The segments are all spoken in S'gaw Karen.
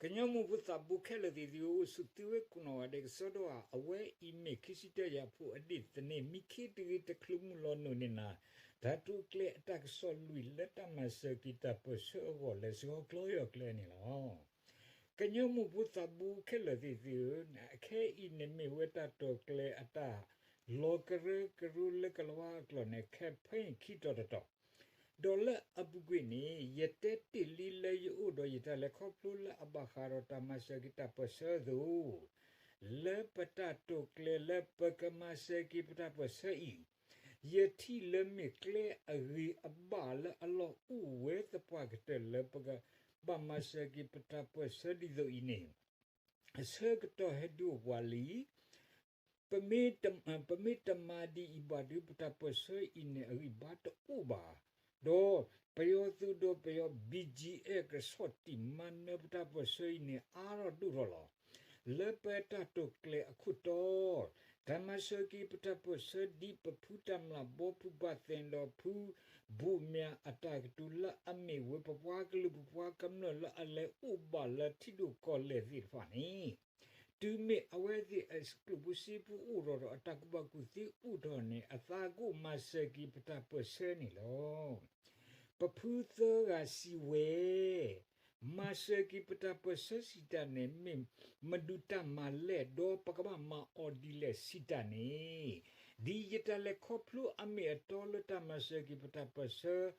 ကညီမိၢ်ဖိသးဘိခဲလၢာ်သ့ၣ်သုဧၢ, အိၣ်ဆူၣ်သုဝဲကိးနီၢ်ဂၤဒဲးကစီဒီဧါ. အဝဲအံၤမ့ၢ်ခံဆံတၢယၤဖိအဒ့ၣ်သန့ၤ မံခ့တဂ့ၤတချုးမုၢ်လီၤနုာ်န့ၣ်နၤ, တၢ်တိာ်ကျဲၤအတၢ်ကစီၣ်လွံၢ်လၢတၢ်မၤစၢၤက့ၤတၢ်ပၢၢ်ဆၢအဂီၢ်လၢစှီၤကျီယီၢ်ကျဲန့ၣ်လီၤ. ကညီမိၢ်ဖိသးဘိခဲလၢာ်သ့ၣ်သုဧၢ, အခဲအံၤန့ၣ်မ့ၢ်ဝဲတၢ်တိာ်ကျဲၤအတၢ်လီၤကရၢကရိလၢကလၤဝါအကျိာ်န့ၣ် campaign ခံတီၤတတီၤ ဒီးလၢအပူၤကွံာ်န့ၣ် ယတဲတ့ၢ်လံလၢယအိၣ်ဒီးယတၢ်လဲၤခီဖျိလၢအဘၣ်ဃးဒီးတၢ်မၤစၢၤက့ၤတၢ်ပၢၢ်ဆၢအသိး, လၢပတၢ်တိာ်ကျဲၤလၢပကမၤစၢၤက့ၤပတၢ်ပၢၢ်ဆၢအံၤ, ယထံၣ်လၢမ့ၢ်ကျဲအဂ့ၤအဘၣ်လၢအလီၢ်အိၣ်ဝဲသပှၢ်ကတၢၢ်လၢပကဘၣ်မၤစၢၤက့ၤပတၢ်ပၢၢ်ဆၢဒ်သိးအံၤန့ၣ် အဆၢကတီၢ်ဟဲဒုးအိၣ်ပှၤလံ ပမ့ၢ်တမၤဒ်အံၤဘၣ်ဒီး ပတၢ်ပၢၢ်ဆၢအံၤန့ၣ်အဂံၢ်ဘါတအိၣ်ဘၣ်. ဒီးပယီၤသုးဒီးပယီၤ ဘီၣ်ကၠံၣ်အဲၣ် ကဆီၣ်တံၢ်မၤနၢၤပတၢ်ပၢၢ်ဆၢအံၤန့ၣ် အါထီၣ်ဒိၣ်ထီၣ်လီၤ. လၢပတၢ်တိာ်ကျဲၤအခိၣ်တီ တၢ်မၤစၢၤက့ၤပတၢ်ပၢၢ်ဆၢဒ်ပဖုတၢ်မျၢ်ဘီ ဖုဘၣ်သ့ၣ်ဒီးဖုဘိၣ်မၠးအတၢ်ကတိၤလၢအမ့ၢ်ဝဲပပှၤကလုာ်ပပှၤကမျၢၢ်လၢအလဲၤအိၣ်ဘၣ်လၢထံဒိၣ်ကီၢ်လဲၢ်သ့ၣ်တဖၣ်န့ၣ် တုၤမ့ၢ်အဝဲသ့ၣ်အကျိၣ်ဖိစ့ဖိအိၣ်ထီၣ်ဒီးအတၢ်ကူၣ်ဘၣ်ကူၣ်သ့အိၣ်ထီၣ်န့ၣ် အသးကအိၣ်မၤစၢၤက့ၤပတၢ်ပၢၢ်ဆၢန့ၣ်လီၤ. ပဖုသၢဂၤစံးဝဲ မၤစၢၤက့ၤပတၢ်ပၢၢ်ဆၢစံးတၢ်န့ၣ် မ့ၢ်မနုၤတၢ်မၤလဲၣ် ဒီးပကဘၣ်မၤအီၤဒ်လဲၣ်စံးတၢ်န့ၣ်, ဒ်ယတၢ်လဲၤခီဖျိအမ့ၢ်အတီလၢတၢ်မၤစၢၤက့ၤပတၢ်ပၢၢ်ဆၢ,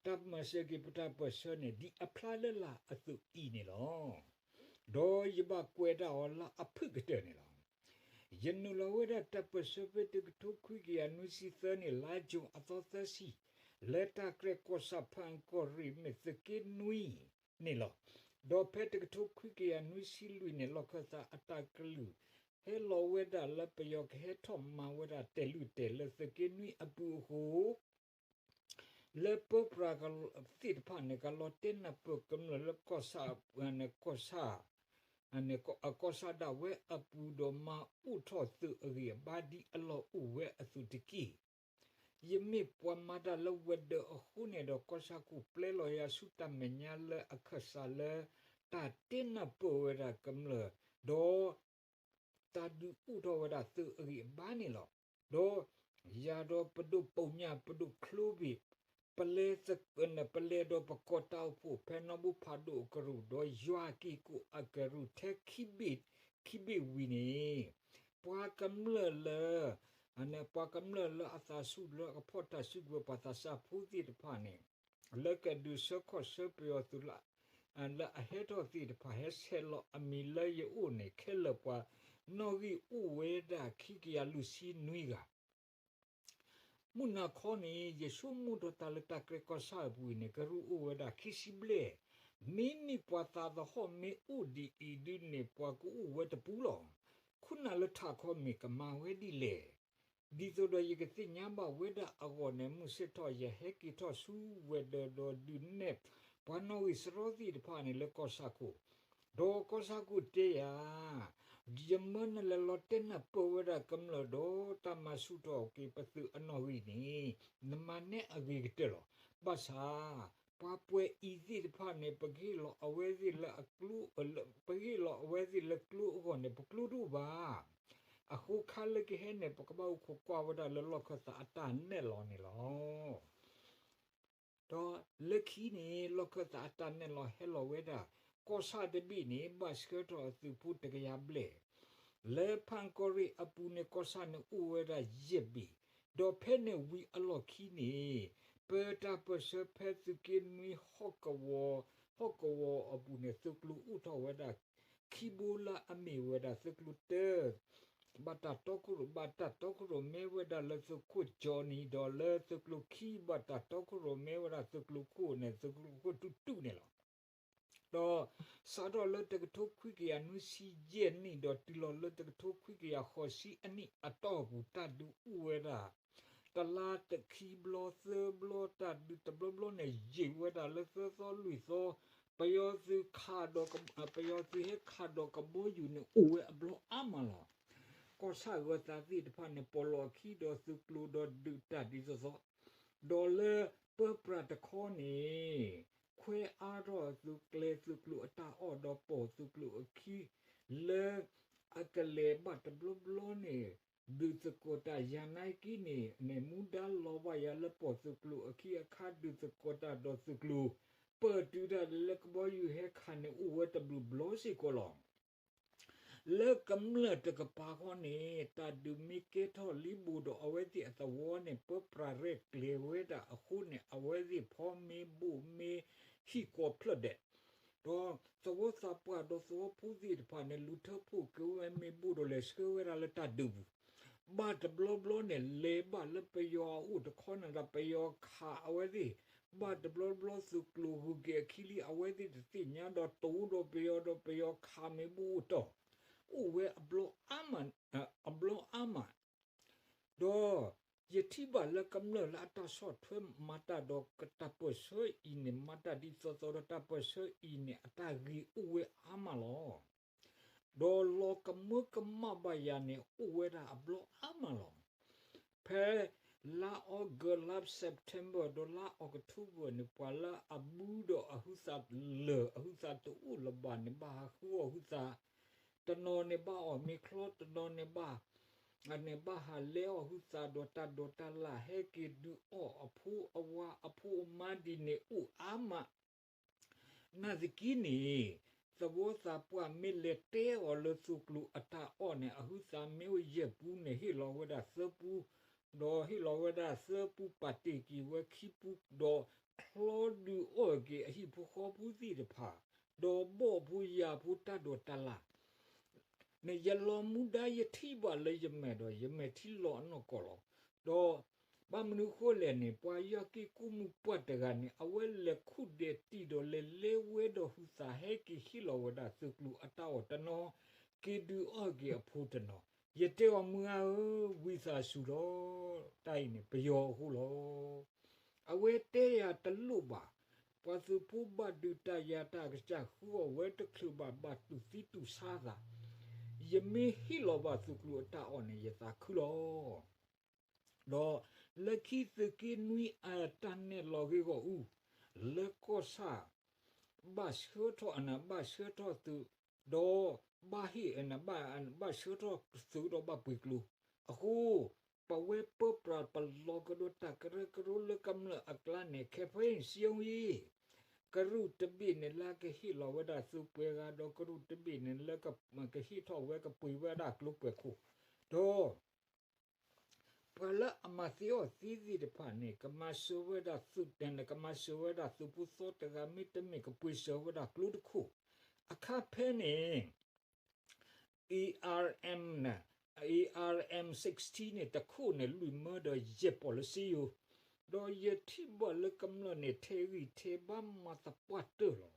တၢ်မၤစၢၤက့ၤပတၢ်ပၢၢ်ဆၢန့ၣ် ဒ်အဖျါလၢလာ်အသိးအံၤန့ၣ်လီၤ. ဒီးယဘၣ်ကွဲးတၢ်အီၤလၢအဖုၣ်ကတၢၢ်န့ၣ်လီၤ. ယနုာ်လီၤဝဲဒၣ်တၢ်ပၢၢ်ဆၢဖဲတကထိခွံကယၤနွံဆံသၢန့ၣ် လါကၠိအသီသၢဆံ, လၢတၢ်ကြဲၢ်ကီၢ်ဆၣ်ဖၣ်အၣ်ကီၢ်ရ့ၣ်မ့ၢ်သုးက့နွံန့ၣ်လီၤ. ဒီးဖဲတကထိခွံကယၤနွံဆံလွံၢ်န့ၣ် လီၢ်ခၢၣ်သးအတၢ်ကလုၢ် ဟဲလီၤဝဲဒၣ်လၢပယီၤကဟဲထီၣ်မၤဝဲဒၣ်တဲာ်လုၢ်တဲာ်လၢသုးက့နွံအပူၤအဃိ လၢပၢပြးသ့ၣ်တဖၣ်န့ၣ် ကလီၤတဲာ်နၢ်ပၢၢ်ကမျၢၢ်လၢကီၢ်ဆၣ်, ကီၢ်ဆၣ်, ကီၢ်ဆၣ်ဒၣ်ဝဲအပူၤဒီးမၤအိၣ်ထီၣ်သုးအဂံၢ်အဘါဒ်အလီၢ်အိၣ်ဝဲအသိးတက့ၢ်. ယမ့ၢ်ပှၤမၤတၢ်လၢဝဲၤဒၢးအဃိန့ၣ်ဒီး ကီၢ်ဆၣ်ခိၣ်ပျဲလီၤယၤဆူတၢ်မဲာ်ညါလၢအခၢၣ်စးလၢ တၢ်တဲနၢ်ပၢၢ်ဝဲဒၣ်ကမျၢၢ်, ဒီး တၢ်ဒုးအိၣ်ထီၣ်ဝဲဒၣ်သုးအဂံၢ်အဘါန့ၣ်လီၤ. ဒီးယၤဒီးပဒိၣ်ပိာ်ညၣ်ပဒိၣ်ချိဘ့ၣ်, ပလဲၤ, ပလဲၤဒီးပကီၢ်တၢ်အိၣ်ဖှိၣ်ဖဲနီၢ်ဘူဖးဒိၣ်အကရူၢ် ဒီးယွၤက့ၤကိၣ်အကရူၢ်ထဲခံဘ့ၣ်, ခံဘ့ၣ်ဝံၤန့ၣ်, ပှၤကမျၢၢ်လၢ ပှၤကမျၢၢ်လၢအသးဆူၣ်လၢအကဖီၣ်တၢ်စုကဝဲၤ ပှၤသးစၢ်ဖိသ့ၣ်တဖၣ်န့ၣ် လၢကဒုးဆၢခီၣ်ဆၢပယီၤသုးလၢ လၢအဟဲထီၣ်သ့ၣ်တဖၣ် ဟဲဆဲးလီၤအမံၤလၢယအိၣ်န့ၣ် ခဲလၢာ်ပှၤနီၣ်ဂံၢ်အိၣ်ဝဲဒၣ်ခံကယၤလွံၢ်ဆံနွံဂၤ မုၢ်နၤခီန့ၣ် ယဆိကမိၣ်ထီၣ်တၢ်လၢတၢ်ကြဲၢ်ကီၢ်ဆၣ်အပူၤအံၤန့ၣ် ကရူၢ်အိၣ်ဝဲဒၣ်ခံဆံဘျဲၣ်, မ့မ့ၢ်ပှၤသးသဟီၣ်မ့ၢ်အိၣ်ဒ်အံၤဒုန့ၣ် ပှၤကအိၣ်ဝဲတပူၤလီၤ. ခိၣ်နၢ်လၢထးခီမ့ၢ်ကမၤဝဲဒ်လဲၣ်. ဒ်သိးဒီးယကသ့ၣ်ညါဘၣ်ဝဲဒၣ်အဂီၢ်န့ၣ် မုၢ်ဆ့ၣ်ထီၣ်ယဟဲက့ၤထီၣ်ဆူဝဲၤဒၢးဒီးဒုးနဲၣ် ပှၤနီၣ်ဂံၢ်စရီသ့ၣ်တဖၣ်န့ၣ်လၢကီၢ်ဆၣ်ခိၣ်, ဒီးကီၢ်ဆၣ်ခိၣ်တဲယၤ ယမၢနလဲၤလီၤတဲနၢ်ပၢၢ်ဝဲဒၣ်ကမျၢၢ်ဒီးတၢ်မၤဆူၣ်ထီၣ်က့ၤပသုးအနီၣ်ဂံၢ်န့ၣ် နမၤနဲအဂ့ၤကတၢၢ်လီၤ. ဘၣ်ဆၣ် ပှၤပှဲၤအံၤသ့ၣ်တဖၣ်န့ၣ် ပကဟ့ၣ်လီၤအဝဲသ့ၣ်လၢအကျိ, ပကဟ့ၣ်လီၤအဝဲသ့ၣ်လၢကျိအဂီၢ်န့ၣ် ပကျိတအိၣ်ဘၣ်. အဃိခါလၢကဟဲန့ၣ် ပကဘၣ်အိၣ်ခိးကွၢ်ဝဲဒၣ်လၢလီၢ်ခၢၣ်သးအတၢ်နဲၣ်လီၤန့ၣ်လီၤ. ဒီးလၢခံန့ၣ် လီၢ်ခၢၣ်သးအတၢ်နဲၣ်လီၤဟဲလီၤဝဲဒၣ် ကီၢ်ဆၣ်တဘ့ၣ်န့ၣ် ဘၣ်ဆှၢထီၣ်အသုးဖိတကယၤဘျဲၣ်, လၢဖၣ်ကီၢ်ရ့ၣ်အပူၤန့ၣ် ကီၢ်ဆၣ်န့ၣ်အိၣ်ဝဲဒၣ်ယဲၢ်ဘ့ၣ်, ဒီးဖဲန့ၣ်ဝံၤအလီၢ်ခံန့ၣ် ပတၢ်ပၢၢ်ဆၢဖဲသုးက့နွံဟီၣ်ကဝီၤ, ဟီၣ်ကဝီၤအပူၤန့ၣ် သုးကျိၤအိၣ်ထီၣ်ဝဲဒၣ် ခံဘိလၢအမ့ၢ်ဝဲဒၣ်သုးကျိၤတၢ ဘၣ်တၢ်တီခိၣ်ရိၣ် ဘၣ်တၢ်တီခိၣ်ရိၣ်မဲဝဲဒၣ်လၢသုးခိၣ်ကၠီနံၤ ဒီးလၢသုးကျိၤခံ ဘၣ်တၢ်တီခိၣ်ရိၣ်မဲဝဲဒၣ်သုးကျိၤခိၣ်န့ၣ် သုးကျိၤခိၣ်တူၢ်တူၢ်န့ၣ်လီၤ. ဒီးစးထီၣ်လၢတကထိခွံကယၤနွံဆံယဲၢ်နံၣ် ဒီးတုၤလီၤလၢတကထိခွံကယၤဃိးဆံအနံၣ်အတီၢ်ပူၤ တၢ်ဒုးအိၣ်ဝဲဒၣ် တလါတခံဘျီသၢဘျီ တၢ်ဒုးတဘျီဘျီန့ၣ် ယံာ်ဝဲဒၣ်လၢသၢသီလွံၢ်သီ, ပယီၤသုးခးဒီး, ပယီၤသုးဟဲခးဒီးကဘီယူၤန့ၣ် အိၣ်ဝဲအဘျီအါမးလီၤ. ကီၢ်ဆၣ်ဂၢၤသးသ့ၣ်တဖၣ်န့ၣ် ပိာ်လီၤအခံဒီးသုးကျိၤဒီးဒုးတၢ်ဒ်သိးသိး, ဒီးလၢပၢပြးတခီန့ၣ် ခွဲးအါထီၣ်သုးကျဲၤသုးကျိၤအတၢ်အီၣ်ဒီးပိာ်သုးကျိၤအခံ လၢအကလဲၤဘၣ်တဘျီဘျီန့ၣ် ဒုးသကိးတၢ်ယၤနာ်က့န့ၣ် မူဒါလီၤဘၣ်ယၤလၢပိာ်သုးကျိၤအခံအခါ ဒုးသကိးတၢ်ဒီးသုးကျိၤ ပၢၢ်တုၤတၢ်လၢကဘီယူၤဟဲခးန့ၣ်အိၣ်ဝဲတဘျုးဘျီစ့ၢ်ကီးလီၤ. လၢကမျၢၢ်တကပၤဃီန့ၣ် တၢ်ဒုးမ့ၢ်ကဲထီၣ်လံဘိးဒီးအဝဲသ့ၣ်အသဝီန့ၣ် ပၢပြးရဲၣ်ကျဲၤဝဲဒၣ်အဃိန့ၣ် အဝဲသ့ၣ်ဖီမ့ၤဘိၣ်မ့ၤဟံၣ်ကိးဖျၢၣ်ဒဲး, ဒီးသဝီသးပှၢ်ဒီးသဝီဖိသ့ၣ်တဖၣ်န့ၣ် လူၤထၢဖှိၣ်က့ၤဝဲမ့ၤဘိၣ်ဒီးလဲၤဆှၢဝဲဒၣ်လၢတၢ်ဒုးပူၤ ဘၣ်တဘျီဘျီန့ၣ် လဲၤဘၣ်လၢပယီၤအအိၣ်တခီန့ၣ်ဒီး ပယီၤခးအဝဲသ့ၣ်, ဘၣ်တဘျီဘျီသုးကျိၤဂုၤက့ၤအခံလံ အဝဲသ့ၣ်တသ့ၣ်ညါဒီး တိၤဒီးပယီၤဒီးပယီၤခးမ့ၤဘိၣ်အိၣ်တီၢ်, အိၣ်ဝဲအဘျီအါမး, အဘျီအါမး ဒီးယထံၣ်ဘၣ်လၢကမျၢၢ်လၢအတၢ်ဆီၣ်ထွဲမၤတၢ်ဒီးတၢ်ပၢၢ်ဆၢအံၤန့ၣ် မၤတၢ်ဒ်သိးသိးဒီးတၢ်ပၢၢ်ဆၢအံၤန့ၣ် အတၢ်ဂ့ၤအိၣ်ဝဲအါမးလီၤ. ဒီးလီၤကမၢကမၣ်ဘၣ်ယၤန့ၣ် အိၣ်ဝဲဒၣ်အဘျီအါမးလီၤ. ဖဲလါအီကူး လါ September ဒီးလါ October န့ၣ် ပှၤလၢအဘူးဒီးအဟုသးလၢာ် အဟုသးတအိၣ်လၢၤဘၣ်န့ၣ် ဘၣ်ဟးဃုအီၣ်ဟုသး, တနီၤန့ၣ်ဘၣ်အီၣ်မ့ၤချီ, တနီၤန့ၣ်ဘၣ် န့ၣ်ဘၣ်ဟးလဲအီၣ်ဟုသးဒီးတၢ်ဒိးတၢ်လၣ် ဟဲက့ၤဒုးအီၣ်အဖိအဝၤအဖိအမါဒ်န့ၣ် အိၣ်အါမး နာ်သက့န့ၣ် သဝီသးပှၢ်မ့ၢ်လဲၤတဲအီၤလၢသုးကျိၤအတၢ်အီၣ်န့ၣ် အဟုသးမ့ၢ်အိၣ်ယဲၢ်ပူန့ၣ် ဟ့ၣ်လီၤဝဲဒၣ်သၢပူ, ဒီးဟ့ၣ်လီၤဝဲဒၣ်သၢပူ ပာ်တ့ၢ်က့ၤဝဲခံပူ, ဒီးချီဒုးအီၣ်က့ၤအဟံၣ်ဖိဃီဖိသ့ၣ်တဖၣ်, ဒီးဘီၣ်ဖိယာ်ဖိတၢ်ဒိးတၢ်လၣ် န့ၣ် ယလီၤမူဒါယထံၣ်ဘၣ်လၢယမဲာ်ဒီး ယမဲာ်ထံလီၤအနီၢ်ကီၢ်လီၤ. ဒီးဘၣ်မနုၤဃိလဲၣ်န့ၣ် ပှၤယွၤက့ၤကိးမုၢ်ပှၢ်တဂၤန့ၣ် အဝဲလဲၤခူၣ်ဒဲးတံၢ်ဒီးလဲၤလဲဝဲဒီးဟုသး ဟဲက့ၤဟ့ၣ်လီၤဝဲဒၣ်သုးကျိၤအတၢ်အီၣ်တနီၤ, က့ၤဒုးအီၣ်က့ၤအဖိတနီၤ, ယတဲအီၤ မုၢ်ဧၢ, ဝံသးစူၤလီၤ, တၢ်အံၤန့ၣ် ပယီၤအဃိလီၤ. အဝဲတဲယၤတလိၣ်ဘၣ်, ပှၤသုးဖိဘၣ်ဒုးတၢ်ယၤတၢ်ကစၢ်ဃုအီၣ်ဝဲတချုးဘၣ် ဘၣ်တူၢ်သံတူၢ်ဆါသး, ယမ့ၢ်ဟ့ၣ်လီၤဘၣ်သုးကျိၤအတၢ်အီၣ်န့ၣ် ယသးခုလီၤ. ဒီးလၢခံသုးက့နွံအတၢ်နဲၣ်လီၤဂ့ၢ်ဂီၢ်အူ, လၢကီၢ်ဆၣ် ဘၣ်ဆှၢထီၣ်အနၢ် ဘၣ်ဆှၢထီၣ်သုး, ဒီးဘၣ်ဟ့ၣ်အနၢ် ဘၣ်ဆှၢထီၣ်သုးဒီးဘၣ်ပှ့ၤကျိ, အဃိ ပဝဲပၢပြးပလီၤကဒီးတၢ်ကရၢကရိလၢကမျၢၢ်အကျါန့ၣ် ခဲဖဲအံၤစံးအီၤဝံၤ ကရူၢ်တဘ့ၣ်န့ၣ်လၢကဟ့ၣ်လီၤဝဲဒၣ်သုးပှဲၤဂၤ ဒီးကရူၢ်တဘ့ၣ်န့ၣ်လၢကဟ့ၣ်ထီၣ်ဝဲကပှ့ၤဝဲဒၣ်ကျိပှဲၤခိၣ်, ဒီး ပှၤလၢအမၤသ့အီၣ်သ့သ့ၣ်တဖၣ်န့ၣ် ကမၤစၢၤဝဲဒၣ်သုးတဲန့ၣ် ကမၤစၢၤဝဲဒၣ်သုးဖိသီတဂၤ မ့တမ့ၢ်ကပှ့ၤစၢၤဝဲဒၣ်ကျိတခိၣ်, အခါဖဲန့ၣ် ARM န့ၣ် ARM sixteen န့ၣ် တခိၣ်န့ၣ် လွံၢ်မၢဒီးယဲၢ်ပီၣ်လၢစ့ယိၤ, ဒီးယထံၣ်ဘၣ်လၢကမျၢၢ်န့ၣ် ထဲးဂံၢ်ထဲးဘါမၤသပှၢ်တၢၢ်လီၤ.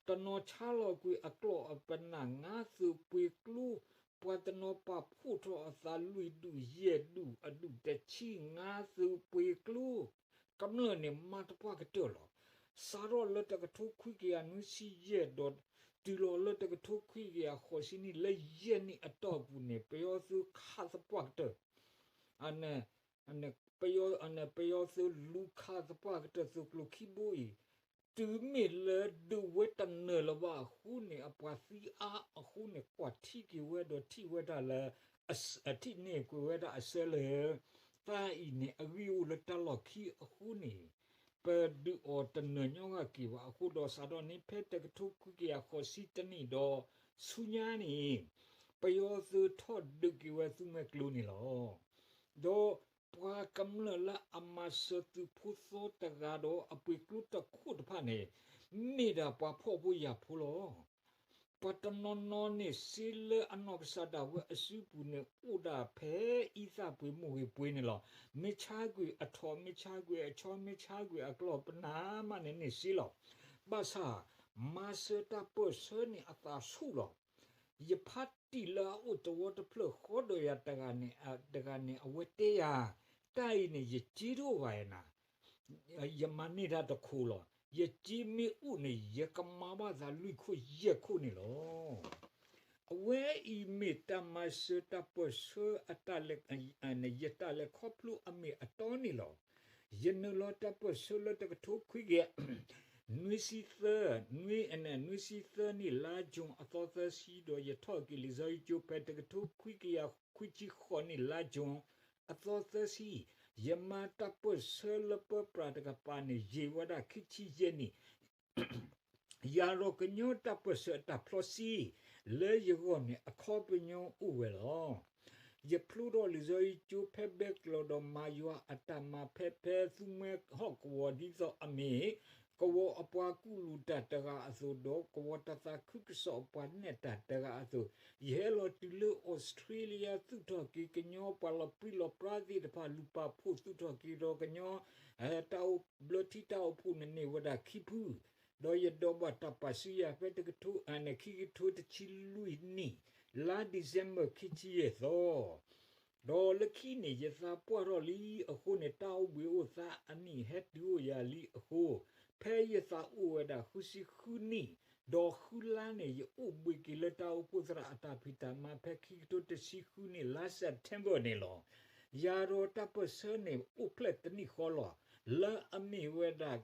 တနီၤဆါလီၤကွံာ်အကျီၢ်အပနၢ် ငါသုးပှ့ၤကျိ, ပှၤတနီၤပာ်ဖှိၣ်ထီၣ်အသးလွံၢ်ဒူၣ်ယဲၢ်ဒူၣ်အဒူၣ်တဆံ ငါသုးပှ့ၤကျိ, ကမျၢၢ်န့ၣ်မၤသပှၢ်ကတၢၢ်လီၤ. စးထီၣ်လၢတကထိခွံကယၤနွံဆံယဲၢ်ဒီး တုၤလီၤလၢတကထိခွံကယၤဃိးဆံနံၣ် လၢယဲၢ်နံၣ်အတီၢ်ပူၤန့ၣ် ပယီၤသုးခးသပှၢ်ကတၢၢ် ပယီၤသုးလူၤခးသပှၢ်ကတၢၢ်သုးကျိၤခံဘိအံၤ, တုၤမ့ၢ်လၢဒုးဝဲတနၢၤလၢၤဘၣ်အဃိန့ၣ် အပှၤသံအါအဃိန့ၣ် ကွၢ်ထံက့ၤဝဲဒီးထံၣ်ဝဲဒၣ်လၢ အထံၣ်န့ၢ်ကွံာ်ဝဲဒၣ်အဆၢလၢ တၢ်အံၤန့ၣ် အဂံၢ်အိၣ်လၢတၢ်လီၢ်ခံအဃိန့ၣ် ပဒုးအီၤတနၢၤညီဂၤက့ၤဘၣ်အဃိဒီး စးထီၣ်န့ၣ်ဖဲတကထိခွံကယၤဃိးဆံတနံၣ်ဒီး ဆူညါန့ၣ် ပယီၤသုးထီၣ်ဒုးက့ၤဝဲသူမှဲကျိန့ၣ်လီၤ. ဒီးပှၤကမျၢၢ်လၢအမၤစၢၤသုးဖိသီတဂၤဒီးအပှ့ၤကျိတခိၣ်တဖၣ်န့ၣ် မ့ၢ်ဒၣ်ပှၤဖှီၣ်ဖိယာ်ဖိလီၤ. ပှၤတနီၤနီၤန့ၣ်စ့လၢအနီၢ်ကစၢ်ဒၣ်ဝဲအစုပူၤန့ၣ် အိၣ်ဒၣ်ဖဲအံသၣ်ပှ့ၤမိၢ်ဂ့ၤပှ့ၤန့ၣ်လီၤ. မ့ၢ်ဆါကွံာ်အထီၣ် မ့ၢ်ဆါကွံာ်အဆီ မ့ၢ်ဆါကွံာ်အကျီၢ်ပနၢ်မးန့ၣ် န့ၢ်စ့လီၤ. ဘၣ်ဆၣ် မၤစၢၤတၢ်ပၢၢ်ဆၢန့ၣ်အသးဆူၣ်လီၤ. ယဖါတံၢ်လၢအအိၣ်တဝီတဖျၢၣ်ဃီဒီးယၤတဂၤန့ၣ် တဂၤန့ၣ် အဝဲတဲယၤ တၢ်အံၤန့ၣ် ယစ့တအိၣ်ဘၣ်နၤ ယမၤန့ၢ်တၢ်တခိၣ်လီၤ. ယစ့မ့ၢ်အိၣ်န့ၣ် ယကမၤဘၣ်သးလွံၢ်ခိၣ်ယဲၢ်ခိၣ်န့ၣ်လီၤ. အဝဲအံၤမ့ၢ်တၢ်မၤစၢၤတၢ်ပၢၢ်ဆၢအတၢ်လဲၤ ယတၢ်လဲၤခီဖျိအမ့ၢ်အတီန့ၣ်လီၤ. ယနုာ်လီၤတၢ်ပၢၢ်ဆၢလၢတကထိခွံကယၤ နွံဆံသၢ, နွံ, နွံဆံသၢနံၣ်လါကၠိၣ်အသီသၢဆံ, ဒီးယထီၣ်က့ၤလံာ်စီဆှံကၠိဖဲတကထိခွံကယၤခွံဆံဃိးနံၣ်လါကၠိၣ် အသီသၢဆံ, ယမၤတၢ်ပၢၢ်ဆၢလၢပၢပြးတကပၤန့ၣ် ယံာ်ဝဲဒၣ်ခံဆံယဲၢ်နံၣ် ယၤဒီးကညီတၢ်ပၢၢ်ဆၢအတၢ်ဖျီဆံ လၢယဂီၢ်န့ၣ် အခီပညီအိၣ်ဝဲလီၤ. ယဖျိထီၣ်လံာ်စီဆှံကၠိဖဲဘဲကျိၤဒီးမၤယွၤအတၢ်မၤဖဲ ဖဲသူမှဲဟီၣ်ကဝီၤဒ်သိးအမ့ၢ် ကဝီၤအပှၤကူၣ်လူၤတၢ်တဂၤအသိး ဒီးကဝီၤတၢ်သးခုကစီၣ်အပှၤနဲၣ်တၢ်တဂၤအသိး, ယဟဲလီၤတုၤလၢအီစထြ့လယါ သူၣ်ထီၣ်က့ၤကညီပှၤလီၤပြံလီၤပြါသ့ၣ်တဖၣ် လူၤပာ်ဖှိၣ်သူၣ်ထီၣ်က့ၤဒီးကညီ တၢ်အိၣ်ဘျၢထံတၢ်အိၣ်ဖှိၣ်န့ၣ်န့ၢ်ဝဲဒၣ်ခံဖု, ဒီးယဒိးဘၣ်တၢ်ပာ်စုယၤဖဲတကထိ ခံကထိတဆံလွံၢ်နံၣ် လါ December ခံဆံယဲၢ်သီ, ဒီးလၢခံန့ၣ် ယသးပှၢ်ထီၣ်လံအဃိန့ၣ် တၢ်အိၣ်ဘှံးအိၣ်သါအနံၣ်ဟဲတုၤအိၣ်ယၤလံအဃိ, ဖဲယသးအိၣ်ဝဲဒၣ်ဃုဆံဃုနံၣ်, ဒီးဃုလါန့ၣ် ယအိၣ်ဘှံးက့ၤလၢတၢ်အိၣ်ဖှိၣ်သရၣ်အတၢ်ဖံးတၢ်မၤဖဲခံကထိတဆံဃုနံၣ် လါ September န့ၣ်လီၤ. ယၤဒီးတၢ်ပၢၢ်ဆၢန့ၣ် အိၣ်ဖျဲၣ်တနံၣ်ဃီလီၤ. လၢအမ့ၢ်ဝဲဒၣ်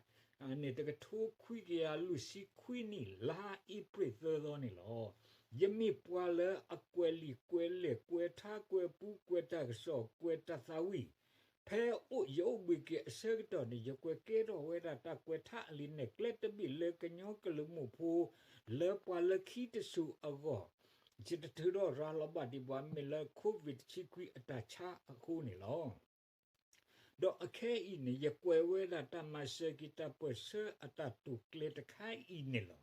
န့ၣ် တကထိခွံကယၤလွံၢ်ဆံခွံနံၣ် လါအ့ဖြ့ၣ်သၢသီန့ၣ်လီၤ. ယမ့ၢ်ပှၤလၢအကွဲးလံာ်ကွဲးလဲၢ် ကွဲးထါကွဲးပူ ကွဲးတၢ်ကစီၣ် ကွဲးတၢ်သးဝံၣ်, ဖဲယအိၣ်ဘှံးက့ၤအဆၢကတီၢ်န့ၣ် ယကွဲးကဲထီၣ်ဝဲဒၣ်တၢ်ကွဲးထါအလံာ်နဲၣ်ကျဲတဘ့ၣ်လၢကညီကလုာ်မိၢ်ဖိ လၢပှၤလၢခံတစိၤအဂီၢ်, ယတထုးထီၣ်ရၤလီၤဘၣ်ဒံးပှၤ မ့ၢ်လၢ COVID တဆံခွံအတၢ်ဆါအဃိန့ၣ်လီၤ. ဒီးအခဲအံၤန့ၣ် ယကွဲးဝဲဒၣ်တၢ်မၤစၢၤက့ၤတၢ်ပၢၢ်ဆၢအတၢ်တိာ်ကျဲၤတခါအံၤန့ၣ်လီၤ.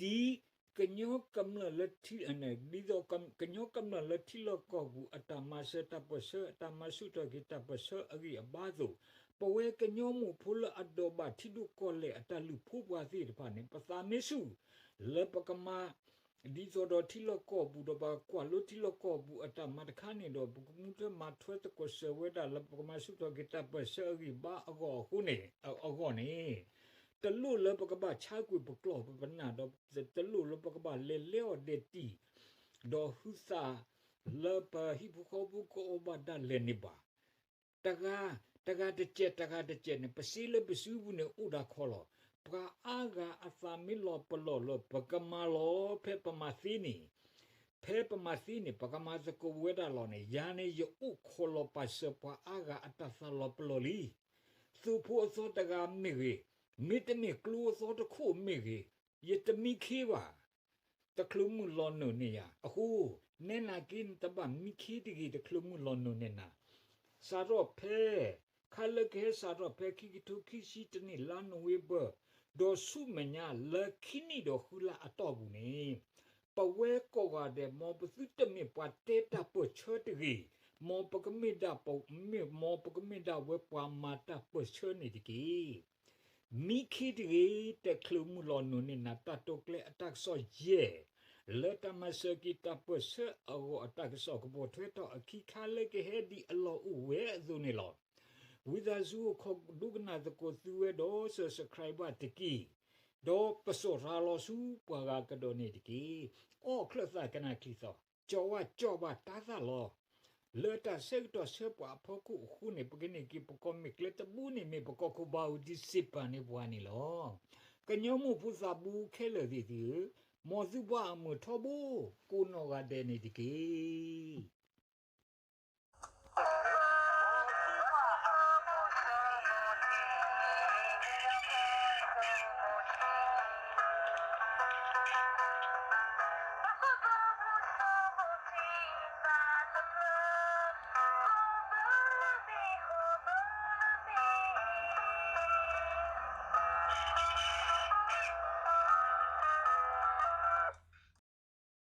ဒ်ကညီကမျၢၢ်လၢထံ, ဒ်သိးကညီကမျၢၢ်လၢထံလီၢ်ကီၢ်ပူၤအတၢ်မၤစၢၤတၢ်ပၢၢ်ဆၢ အတၢ်မၤဆူၣ်ထီၣ်က့ၤတၢ်ပၢၢ်ဆၢအဂံၢ်အဘါအသိး, ပဝဲကညီမိၢ်ဖိလၢအဒိးဘၣ်ထံဒိၣ်ကီၢ်လဲၢ်အတၢ်လုၢ်ဖိပှၤသ့ၣ်တဖၣ်န့ၣ် ပသးမ့ၢ်ဆူၣ် လၢပကမၤ ဒ်သိးဒီးထံလီၢ်ကီၢ်ပူၤဒီး ပကကွၢ်လိထံလီၢ်ကီၢ်ပူၤအတၢ်မၤတခါန့ၣ်ဒီး ပကမူထွဲမၤထွဲသကိးစၢၤဝဲဒၣ်လၢပကမၤဆူၣ်ထီၣ်က့ၤတၢ်ပၢၢ်ဆၢအဂံၢ်ဘါအဂီၢ်အဃိန့ၣ်, အဂီၢ်န့ၣ်, တလိၣ်လၢပကဘၣ်ဆါကွံာ်ပကျီၢ်ပပနၢ်ဒီး တလိၣ်လၢပကဘၣ်လဲၤလဲအီၤဒဲးတံၢ် ဒီးဟုသး လၢပဟံၣ်ဖိဃီဖိကအီၣ်ဘၣ်ဒၣ်လဲာ်န့ၣ်ဘၣ်. တဂၤ, တဂၤတစဲး တဂၤတစဲးန့ၣ် ပစ့လၢပစုပူၤန့ၣ်အိၣ်ဒၣ်ခီလီၤ. ပှၤအါဂၤအသးမ့ၢ်လီၤပလိာ်လၢပကမၤလီၤ ဖဲပမၤသ့န့ၣ်, ဖဲပမၤသ့န့ၣ် ပကမၤသကိးဝဲဒၣ်လီၤန့ၣ် ယၤန့ၣ် ယအိၣ်ခိးလီၤပာ်စၢၤပှၤအါဂၤအတၢ်သးလီၤပလိာ်လံ. သိၣ်ဖိအသီတဂၤမ့ၢ်ဂ့ၤ, မ့တမ့ၢ်ကျိအသီတခိၣ်မ့ၢ်ဂ့ၤ, ယတမံခ့ဘၣ်. တချုးမုၢ်လီၤနုာ်န့ၢ်ယၤအဃိ, နဲနာ်က့နတဘၣ်မံခ့တဂ့ၤ တချုးမုၢ်လီၤနုာ်န့ၢ်နၤ. စးထီၣ်ဖဲ, ခါလၢကဟဲစးထီၣ်ဖဲခံကထိခံဆံတနံၣ်လါနိၣ်ဝ့ဘၢၣ်, ဒီးဆူမဲာ်ညါလၢခံနံၣ်ဒီးဃုလါအတီၢ်ပူၤန့ၣ်, ပဝဲကိးဂၤဒဲး မ်ပသုတမ့ၢ်ပှၤတဲတၢ်ပၢၢ်ဆၢတဂ့ၤ, မ်ပကမ့ၢ်ဒၣ်ပ, မ့ၢ်မ်ပကမ့ၢ်ဒၣ်ဝဲပှၤမၤတၢ်ပၢၢ်ဆၢန့ၣ်တက့ၢ်. မံခ့တဂ့ၤ တချုးမုၢ်လီၤနုာ်န့ၢ်နၤ တၢ်တိာ်ကျဲၤအတၢ်ကစီၣ်ယဲၢ်, လၢတၢ်မၤစၢၤက့ၤတၢ်ပၢၢ်ဆၢအဂီၢ်အတၢ်ကစီၣ်ကပိာ်ထွဲထီၣ်အခံခါလၢကဟဲဒ်အလီၢ်အိၣ်ဝဲအသိးန့ၣ်လီၤ. ဝံသးစူၤအိၣ်ခိးဒိကနၣ်သကိးသုဝဲဒီး subscribe တက့ၢ်. ဒီးပစိာ်ရၤလီၤဆူပှၤဂၤကဒီးန့ၣ်တက့ၢ်. အီၣ်ချၢၣ်သးကနၣ်ချံသီ, ကၠီဝါကၠီဘၣ်တၢ်သၣ်လီၤ. လၢတၢ်ဆၢကတီၢ်ဆၢပှၤအဖီခိၣ်အဃိန့ၣ် ပကန့ၢ်က့ၤပကီၢ်မ့ၢ်ကျဲတဘိန့ၣ်မ့ၢ် ပကီၢ်ခိၣ်ဘၣ်အူဒံးစ့ပာ်န့ၢ်ပှၤန့ၣ်လီၤ. ကညီမိၢ်ဖိသးဘူးခဲလၢာ်သ့ၣ်သုဧၢ, မ်သုဘၣ်အမုာ်ထီဘိ, ကိးနီၢ်ဂၤဒဲးန့ၣ်တက့ၢ်.